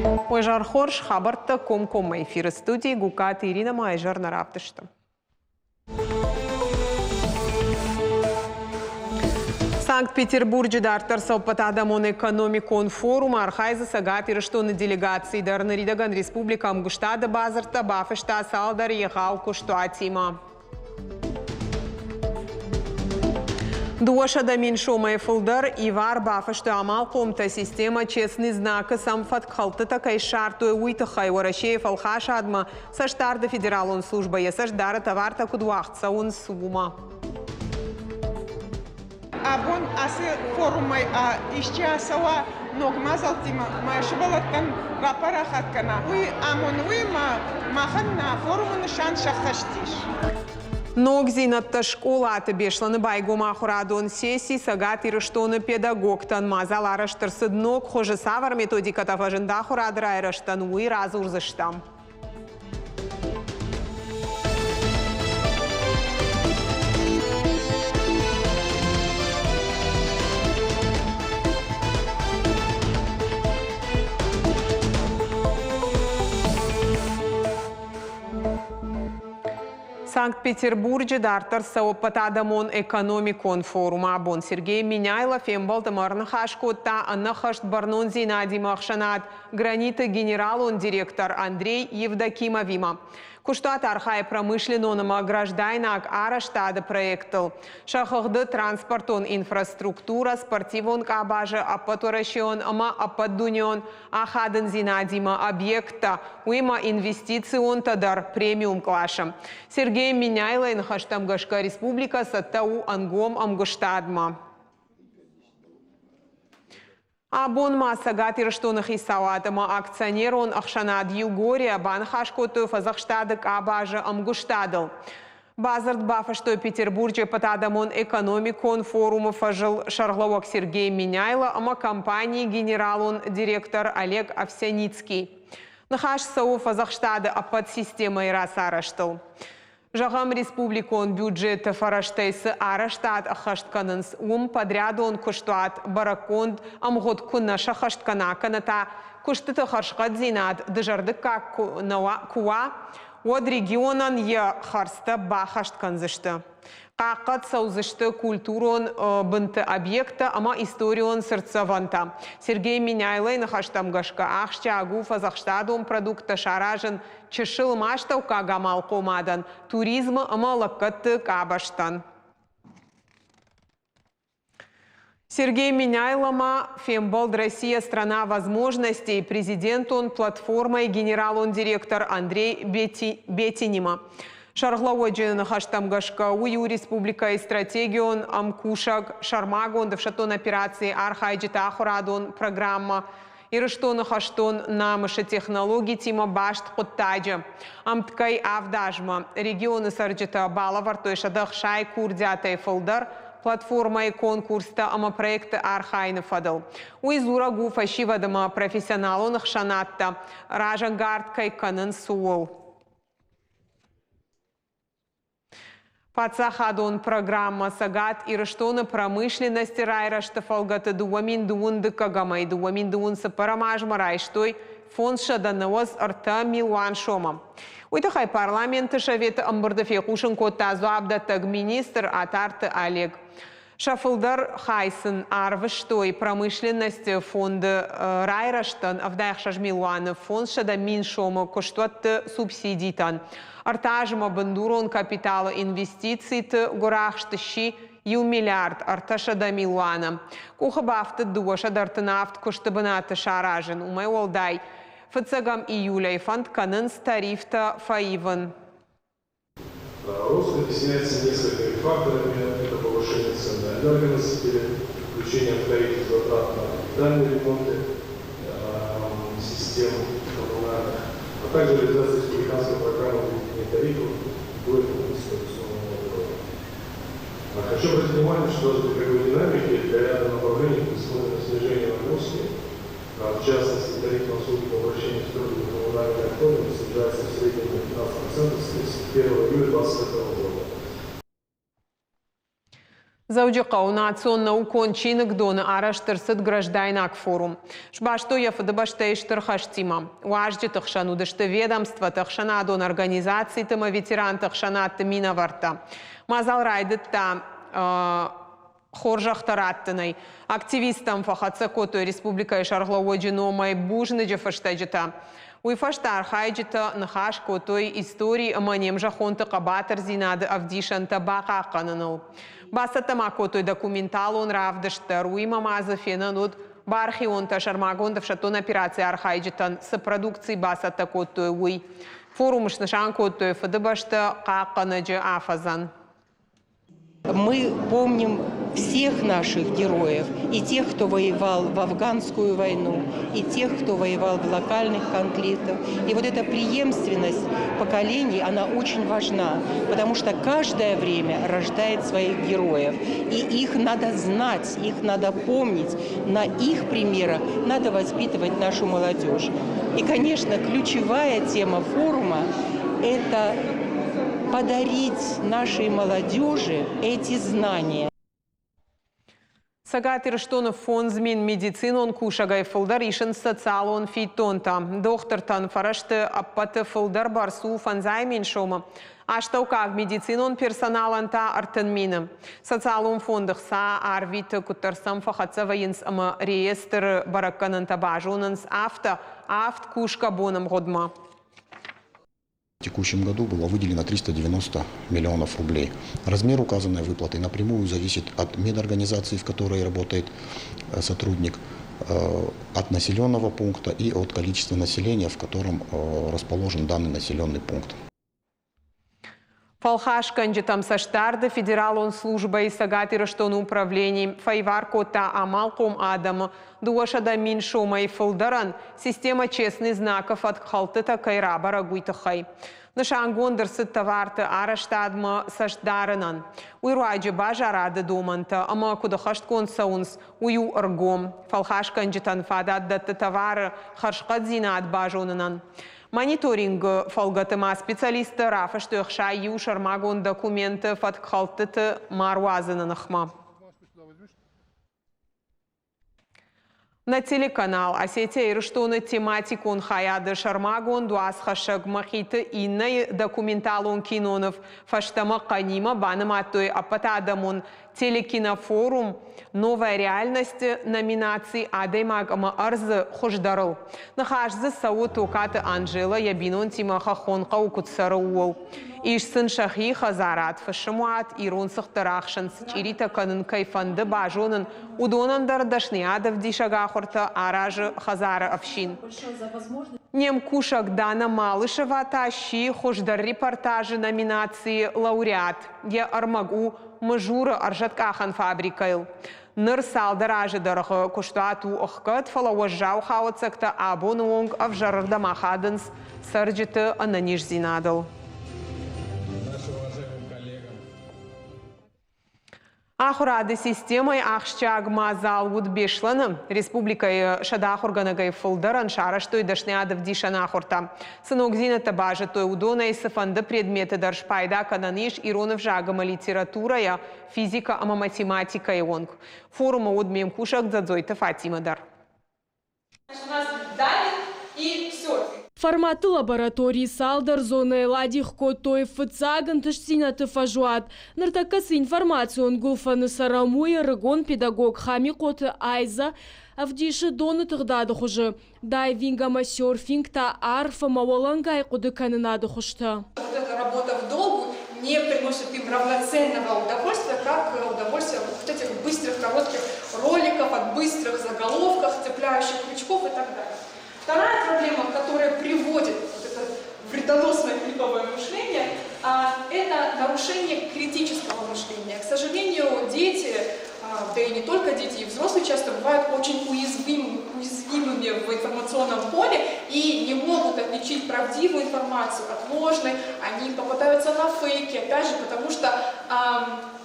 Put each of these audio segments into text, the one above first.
Уе зӕр хорз, хабӕрттӕ комкоммӕ эфиры студийы Гукаты Иринӕ ма изӕр нӕ равдысты. Санкт-Петербурджы дарддӕр ӕппӕтадӕмон экономикон форум архайдзы Цӕгат Ирыстоны делегаци дӕр. Ныридӕгӕн республикӕ ӕмгуыстады бадзырдтӕ бафыста цалдӕр егъау куыстуатимӕ. 200 000 сомӕй фылдӕр ивар бафыстой амалхъомтӕ системӕ «Честный знак»-ы сӕм фӕткхӕлдтытӕ кӕй ссардтой, уый тыххӕй Уӕрӕсейы фӕлхасадмӕ Цӕстдарды федералон службӕ йӕ цӕст дары товартӕ куыд уагъд цӕуынц, уымӕ. Абон ацы форумӕй исчи ацӕуа ног мадзӕлттимӕ мӕ сывӕллӕттӕн рапарахат кӕна, уый амоны, уый ӕмӕ махӕн нӕ форумы нысан сӕххӕст ис. Ногдзинӕдтӕ скъолаты Беслӕны байгом ахуырадон сесси Цӕгат Ирыстоны педагогтӕн мадзал арӕзт ӕрцыд ног хуызы. Цавӕр методикӕтӕ фӕзынд ахуырады райрӕзтӕн, уый радзурдзыстӕм. Санкт-Петербурджы дарддӕр цӕуы ӕппӕтадӕмон экономикон форум. Абон Сергей Меняйло фембӕлд ӕмӕ ӕрныхас кодта ӕнӕххӕст бӕрнондзинадимӕ ӕхсӕнад Граниты генералон директор Андрей Евдокимовимӕ. Куыстуат архайы промышленнон ӕмӕ граждайнаг арӕзтады проекттыл. Сӕ хыгъды транспортон инфраструктурӕ, спортивон къабазы ӕппӕтуӕрӕсеон ӕмӕ ӕппӕтдунеон ахадындзинадимӕ объекттӕ, уыимӕ инвестиционтӕ дӕр премиум къласы. Сергей Меняйлойы ныхӕстӕм гӕсгӕ республикӕ цӕттӕ у ӕнгом ӕмгуыстадмӕ. Абон ма Цӕгат Ирыстоны хицауад ӕмӕ акционерон ӕхсӕнад Югория баныхас кодтой фӕдзӕхстады къабазы ӕмгуыстадыл. Бадзырд бафыстой Петербурджы ӕппӕтадӕмон экономикон форумы фӕзыл сӕргълӕууӕг Сергей Меняйло ӕмӕ компанийы генералон директор Олег Овсяницкий. Ныхас цӕуы фӕдзӕхстады ӕппӕт системӕйы рацарӕзтыл. Зӕгъӕм, республикон бюджеты фӕрӕзтӕй цы арӕзтад ӕххӕст кӕнынц, уым подрядон куыстуат бӕрӕггонд ӕмгъуыд куы нӕ сӕххӕст кӕна, кӕнӕ та куыстыты хӕрзхъӕддзинад дызӕрдыггаг куы уа, уӕд регионӕн йӕ хӕрдзтӕ баххӕст кӕндзысты. Хъахъхъӕд цӕудзысты культурон бынты объекттӕ ӕмӕ историон цыртдзӕвӕнтӕ. Сергей Меняйлойы ныхӕстӕм гӕсгӕ, ахсджиаг у фӕдзӕхстадон продукттӕ саразын чысыл ма астӕуккаг амалхъомадӕн, туризмы ӕмӕ лӕггӕдты къабӕзтӕн. Сергей Меняйло ма фембӕлд «Россия – страна возможностей» президентон платформӕйы генералон директор Андрей Бетинимӕ. Сӕргълӕууӕджы ныхӕстӕм гӕсгӕ, уый у республикӕйы стратегион ӕмкусӕг, сӕрмагонд ӕфсӕддон операцийы архайджыты ахуырадон программӕ Ирыстоны хӕстон намысы технологитимӕ баст хъуыддаджы. Ӕмткӕй авд азмӕ регионы цӕрджытӕ балӕвӕрдтой 160 курдиатӕй фылдӕр платформӕйы конкурстӕ ӕмӕ проектты архайыны фӕдыл. Уый дзурӕг у фӕсивӕд ӕмӕ профессионалон ӕхсӕнадтӕ разӕнгард кӕй кӕнынц, ууыл. Паддзахадон программӕ Цӕгат Ирыстоны промышленности райрӕзты фӕлгӕты 2021 ӕмӕ 2024 азмӕ райстой 593 милуан сомы. Уый тыххӕй парламенты советы ӕмбырды фехъусын кодта дзуапдӕттӕг министр Атарты Олег. Сӕ фылдӕр хай сын арвыстой промышленности фонды райрӕзтӕн 76 милуаны 500 000 сомы куыстуӕтты субсидитӕн. Ӕртӕ азмӕ бындурон капиталы инвестициты гуырахст сси 1 миллиард 300 милуаны. Къухы бафтыд 237 куысты бынаты саразын. Уымӕй уӕлдай, фыццӕгӕм июлӕй фӕнд кӕнынц тарифтӕ фӕивын. Рост объясняется несколькими факторами. Это повышение цен на энергоносители, включение в тарифы затрат на капитальные ремонты систем коммунальных, а также реализация республиканской программы увеличения тарифов до инвестиционного уровня. Хочу обратить внимание, что даже при такой динамике для ряда направлений предусмотрено снижение нагрузки. В частности, тариф на услуги по обращению с твердыми коммунальными отходами снижается в среднем на 15% с 31 июля 2025 года. Дзӕуджыхъӕуы национ наукон чиныгдоны арӕзт ӕрцыд граждайнаг форум. Сбастой йӕ Фыдыбӕстӕйы Стыр хӕстимӕ. Уазджыты хсӕн уыдысты ведомствоты, ӕхсӕнадон организациты ӕмӕ ветеранты ӕхсӕнадты минӕвӕрттӕ. Мадзал райдыдта хорзӕхтӕ раттынӕй. Активисттӕм фӕхӕццӕ кодтой республикӕйы сӕргълӕууӕджы номӕй бузныджы фыстӕджытӕ. Уый фӕстӕ архайджытӕ ныхас кодтой истори ӕмӕ не мзӕххонты хъӕбатырдзинады ӕвдисӕнтӕ бахъахъхъӕныныл. Бацӕттӕ ма кодтой документалон равдыст дӕр, уыимӕ ма дзы фенӕн уыд, бархионтӕ сӕрмагонд ӕфсӕддон операцийы архайджытӕн цы продукци бацӕттӕ кодтой, уый. Форум снысан кодтой Фыдыбӕстӕ хъахъхъӕнӕджы афӕдзӕн. Мы помним всех наших героев, и тех, кто воевал в афганскую войну, и тех, кто воевал в локальных конфликтах. И вот эта преемственность поколений, она очень важна, потому что каждое время рождает своих героев. И их надо знать, их надо помнить. На их примерах надо воспитывать нашу молодежь. И, конечно, ключевая тема форума – это подарить нашей молодежи эти знания. Цӕгат Ирыстоны 5000 медицинон кусӕгӕй фылдӕр исынц социалон фиддонтӕ. Дохтыртӕн фӕрӕзты ӕппӕты фылдӕр бӕрц у 50 000 сомы. Астӕуккаг медицинон персоналӕн та 30 000. Социалон фонды хца арвиты, куыддӕр сӕм фӕхӕццӕ вӕййынц ӕмӕ реестры бӕрӕггӕнӕнтӕ базонынц, афтӕ, авд кусгӕ боны мгъуыдмӕ. В текущем году было выделено 390 миллионов рублей. Размер указанной выплаты напрямую зависит от медорганизации, в которой работает сотрудник, от населенного пункта и от количества населения, в котором расположен данный населенный пункт. Фӕлхасгӕнджытӕм цӕстдарды федералон службӕйы Цӕгат Ирыстоны управлени фӕивар кодта амалхъом адӕмы 200 000 сомӕй фылдӕрӕн, системӕ «Честный знак»-ы фӕткхӕлдтытӕ кӕй рабӕрӕг, уый тыххӕй. Нысангонд ӕрцыд товарты арӕзтадмӕ цӕст дарынӕн. Уый руаджы базарады домӕнтӕ ӕмӕ куыд ӕххӕстгонд цӕуынц, уый у ӕргом. Фӕлхасгӕнджытӕн фадат дӕтты товары хӕрзхъӕддзинад базонынӕн. Мониторингы фӕлгӕты ма специалисттӕ рафыстой 61 сӕрмагонд документы фӕткхӕлдтыты ма руадзыны ныхмӕ. Нӕ телеканал «Осетия-Ирыстон»-ы тематикон хайады сӕрмагонд уацхӕссӕг Мӕхъиты Иннӕйы документалон киноныв «Фӕстӕмӕ Хъӕнимӕ» банымадтой ӕппӕтадӕмон телекинофорум «Новая реальность»-ы номинаци «Адӕймаг ӕмӕ ӕрдзы хуыздӕрыл». Ныхас дзы цӕуы Токаты Анжелӕ йӕ бинонтимӕ хӕххон хъӕуы куыд цӕры, ууыл. Ис сын сӕхи хӕдзарад, фысымуат, ирон цыхт дӕр ахсынц, чъиритӕ кӕнын кӕй фӕнды базонын, уыдонӕн дӕр дӕсныйадӕвдисӕг ахуыртӕ аразы хӕдзары ӕфсин. Не мкусӕг Дана Малышева та сси хуыздӕр репортажы номинацийы лауреат. Йӕ ӕрмӕг у Мызуры ӕрзӕткъахӕн фабрикӕйыл. Ныр цалдӕр азы дӕргъы куыстуат у ӕхгӕд, фӕлӕ уӕззау хауӕццӕгтӕ абоны онг ӕвзӕрырдӕм ахадынц цӕрджыты ӕнӕниздзинадыл. Ахуырады системӕйы ахсджиаг мадзал уыд Беслӕны. Республикӕйы 100 ахуыргӕнӕгӕй фылдӕрӕн сарӕзтой дӕсныйадӕвдисӕн ахуыртӕ. Цы ногдзинӕдтӕ базыдтой, уыдонӕй цыфӕнды предметы дӕр спайда кӕнӕн ис ирон ӕвзаг ӕмӕ литературӕйӕ, физикӕ ӕмӕ математикӕйы онг. Форумы уыд ме мкусӕг Дзӕдзойты Фатимӕ дӕр. Форматты лабораторийы цалдӕр зонӕйыл адих кодтой фыццаг ӕнтыстдзинӕдты фӕзуат. Ныртӕккӕ цы информацион гуылфӕны цӕрӕм, уый ӕрыгон педагог Хамихъоты Айза ӕвдисы доны тыгъдады хуызы. Дайвинг ӕмӕ серфинг та арф ӕмӕ уӕлӕнгай хъуыдыкӕнынады хуызтӕ. Вот эта работа в долгу не приносит им равноценного удовольствия, как удовольствие вот этих быстрых, коротких роликов, от быстрых заголовков, цепляющих крючков и так далее. Вторая проблема, которая приводит вот это вредоносное клиповое мышление, это нарушение критического мышления. К сожалению, дети, да и не только дети, и взрослые часто бывают очень уязвимыми в информационном поле и не могут отличить правдивую информацию от ложной, они попадаются на фейки, опять же, потому что,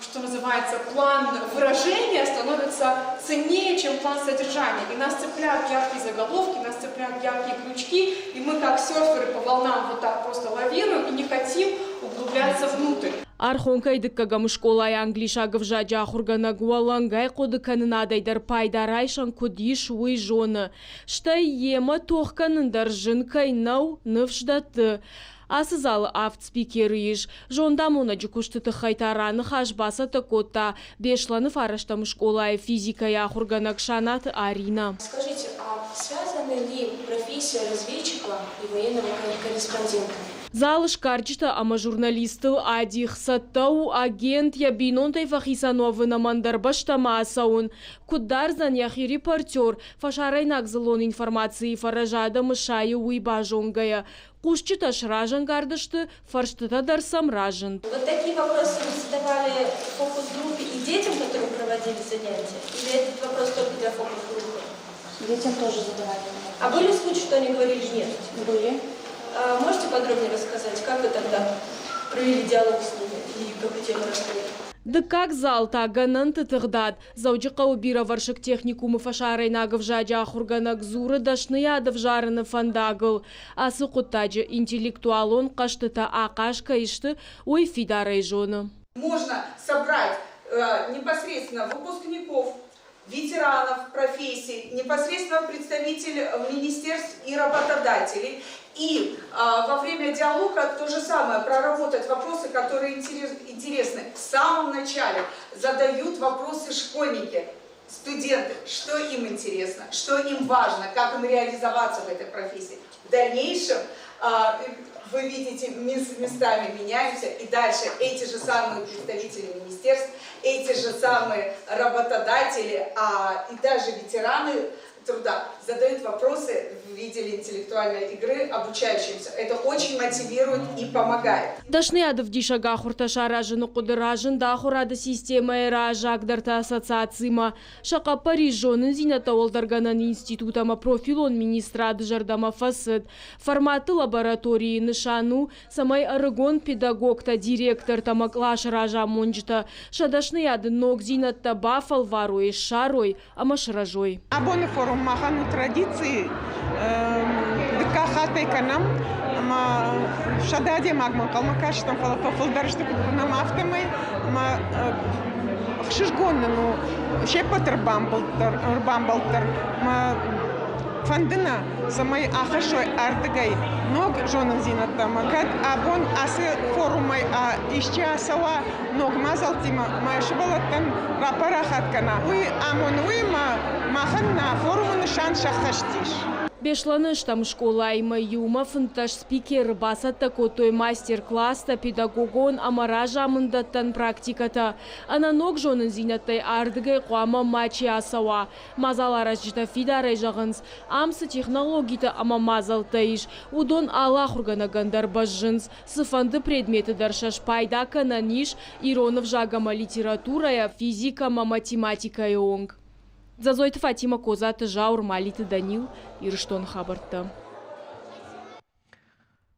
что называется, план выражения становится ценнее, чем план содержания. И нас цепляют яркие заголовки, нас цепляют яркие крючки, и мы как серферы по волнам вот так просто лавируем и не хотим углубляться внутрь. Архонкӕйы дыккӕгӕм скъолайы англисаг ӕвзаджы ахуыргӕнӕг уӕлӕнгай хъуыдыкӕнынадӕй дӕр пайда райсӕн куыд ис, уый зоны. Стӕй йемӕ тох кӕнын дӕр зын кӕй нӕу, ныфс дӕтты. Ацы залы авд спикеры ис. Зондамонӕджы куысты тыххӕй та раныхас бацӕттӕ кодта Беслӕны фарӕстӕм скъолайы физикӕйы ахуыргӕнӕг Санаты Аринӕ. Скажите, а связаны ли профессия разведчика и военного корреспондента? Залы сгарджытӕ ӕмӕ журналисттыл адих, цӕттӕ у агент йӕ бинонтӕй фӕхицӕн уӕвын ӕмӕ ӕндӕр бӕстӕмӕ ацӕуын. Куыд дардзӕн йӕхи репортер, фӕсарӕйнаг дзыллон информацийы фӕрӕз адӕмы сайы, уый базонгӕйӕ. Хъусджытӕ сразӕнгард сты, фӕрстытӕ дӕр сӕм разынд. Вот такие вопросы вы задавали фокус-группе и детям, которые проводили занятия? Или этот вопрос только для фокус-группы? Детям тоже задавали. А были случаи, что они говорили нет? Были. А можете подробнее рассказать, как вы тогда провели диалог с ними и какую тему раскрыли? Дыккаг зал та гӕнӕнты тыгъдад. Дзӕуджыхъӕуы бирӕвӕрсыг техникумы фӕсарӕйнаг ӕвзаджы ахуыргӕнӕг дзуры дӕсныйад ӕвзарыны фӕндагыл. Ацы хъуыддаджы интеллектуалон хъӕзтытӕ ахъаз кӕй сты, уый фидарӕй зоны. Можно собрать непосредственно выпускников, ветеранов профессий, непосредственно представителей министерств и работодателей. И во время диалога то же самое, проработать вопросы, которые интересны. В самом начале задают вопросы школьники, студенты, что им интересно, что им важно, как им реализоваться в этой профессии. В дальнейшем вы видите, местами меняемся, и дальше эти же самые представители министерств, эти же самые работодатели, и даже ветераны труда задают вопросы в виде интеллектуальной игры обучающимся. Это очень мотивирует и помогает. Дӕсныйады ӕвдисӕг ахуыртӕ саразыны хъуыды разынд ахуырады системӕйы раззагдӕрты ассоциацимӕ. Сӕ хъӕппӕрис зонындзинӕдтӕ уӕлдӕргӕнӕн институт ӕмӕ профилон министрады зӕрдӕмӕ фӕцыд. Форматты лабораторийы нысан у, цӕмӕй ӕрыгон педагогтӕ, директортӕ ӕмӕ къласы разамонджытӕ сӕ дӕсныйады ногдзинӕдтӕ бафӕлварой, ссарой ӕмӕ сырӕзой. Абоны форум махӕн у традици, дыккаг хаттӕй кӕнӕм ӕмӕ 100 адӕймагмӕ ӕнхъӕлмӕ кастам, фӕлӕ фӕфылдӕр сты, куыд уынӕм, афтӕмӕй. Ӕмӕ ӕхсызгон нын у се ппӕт ӕрбамбӕлд дӕр. Ӕмӕ фӕнды нӕ, цӕмӕй ахӕссой ардыгӕй ног зонындзинӕдтӕ ӕмӕ кӕд абон ацы форумӕй исчи ацӕуа ног мадзӕлттимӕ мӕ сывӕллӕттӕн рапарахат кӕна, уый амоны, уый ӕмӕ махӕн нӕ форумы нысан сӕххӕст ис. Беслӕны стӕм скъолаимӕ иумӕ 15 спикеры бацӕттӕ кодтой мастер-класстӕ, педагогон ӕмӕ разамынддӕттӕн практикӕтӕ. Ӕнӕ ног зонындзинӕдтӕй ардыгӕй хъуамӕ мачи ацӕуа. Мадзаларазджытӕ фидарӕй зӕгъынц, ам цы технологитӕ ӕмӕ мадзӕлттӕ ис, уыдон алы ахуыргӕнӕгӕн дӕр бӕззынц. Цыфӕнды предметы дӕр сӕ спайда кӕнӕн ис ирон ӕвзаг ӕмӕ литературӕйӕ, физикӕ ӕмӕ математикӕйы онг. Дзӕдзойты Фатимӕ, Козаты Зауыр, Малиты Данил, Ирыстоны хабӕрттӕ.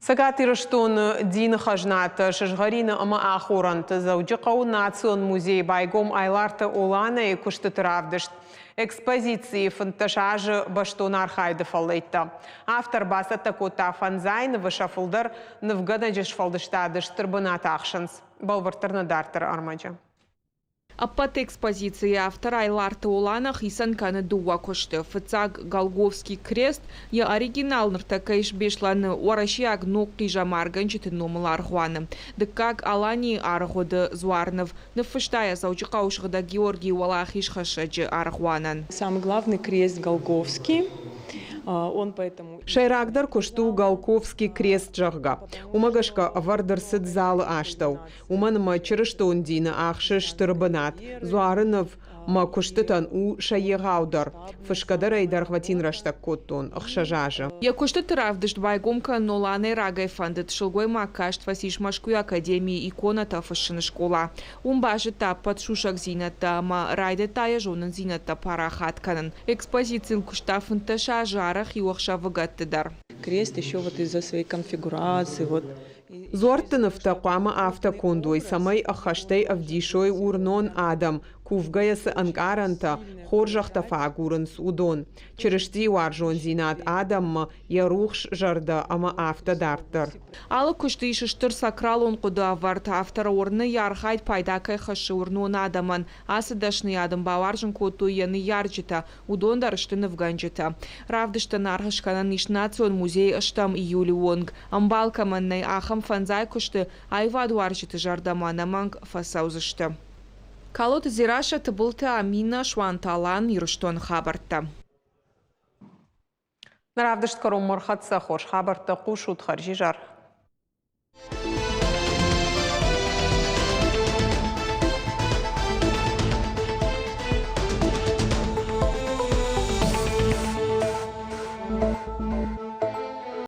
Цӕгат Ирыстоны дины хӕзнатӕ, сызгъӕрины ӕмӕ ахорӕнты Дзӕуджыхъӕуы национ музейы байгом Айларты Оланӕйы куыстыты равдыст. Экспозицийы 15 азы бӕстон архайды фӕллӕйттӕ. Автор бацӕттӕ кодта фӕндзай нывы, сӕ фылдӕр нывгӕнӕджы сфӕлдыстады стыр бынат ахсынц. Бӕлвырддӕр нӕ дарддӕры ӕрмӕджы. Ӕппӕт экспозицийы автор Айларты Олана хицӕн кӕны дыууӕ куысты. Фыццаг Голгофский крест, йӕ оригинал ныртӕккӕ ис Беслӕны уӕрӕсейаг ног хъизӕмаргӕнджыты номыл аргъуаны. Дыккаг Аланийы аргъуыды дзуарныв ныффыста йӕ Дзӕуджыхъӕуы Сыгъдӕг Георгийы Уӕлахизхӕссӕджы аргъуанӕн. Самый главный крест Голгофский. Он поэтому... Сӕйрагдӕр куыст у Голковский крест, зӕгъгӕ. Уымӕ гӕсгӕ ӕвӕрд ӕрцыд залы астӕу. Уымӕн ӕмӕ чырыстон дины ахсы стыр бынат. Дзуары ныв мӕ куыстытӕн у сӕ егъаудӕр. Фысгӕ дӕр ӕй дӕргъвӕтин рӕстӕг кодтон, 6 азы. Йӕ куыстыты равдыст байгом кӕнын Оланӕй рагӕй фӕндыд. Сылгоймаг каст фӕцис Мӕскуыйы академийы иконӕтӕ фыссыны скъола. Уым базыдта ӕппӕт сусӕгдзинӕдтӕ ӕмӕ райдыдта йӕ зонындзинӕдтӕ парахат кӕнын. Экспозицийыл куыста 15 азы, арӕх-иу ӕхсӕвыгӕтты дӕр. Крест еще вот из-за своей конфигурации, вот. Дзуӕртты нывтӕ хъуамӕ афтӕ конд уой, цӕмӕй ӕххӕстӕй ӕвдисой уырнон адӕм. кувгӕйӕ цы ӕнкъарӕнтӕ, хорзӕхтӕ фӕагурынц, уыдон. Чырыстийы уарзондзинад адӕммӕ, йӕ рухс зӕрдӕ ӕмӕ афтӕ дарддӕр. Алы куысты ис стыр сакралон хъуыды ӕвӕрд. Авторы уырны, йӕ архайд пайда кӕй хӕссы уырнон адӕмӕн. Ацы дӕсныйад ын бауарзын кодтой йӕ ныййарджытӕ, уыдон дӕр сты нывгӕнджытӕ. Равдыстӕн аргъ скӕнӕн ис Национ музейы ӕстӕм июлы онг. Ӕмбал кӕмӕн нӕй, ахӕм фӕндзай куысты аивадуарзджыты зӕрдӕмӕ ӕнӕмӕнг фӕцӕудзысты. Калоты Дзерассӕ, Тыбылты Аминӕ, Суанты Алан, Ирыстоны хабӕрттӕ. Равдыст кӕронмӕ ӕрхӕццӕ. Хорз хабӕрттӕ хъусут. Хӕрзизӕр.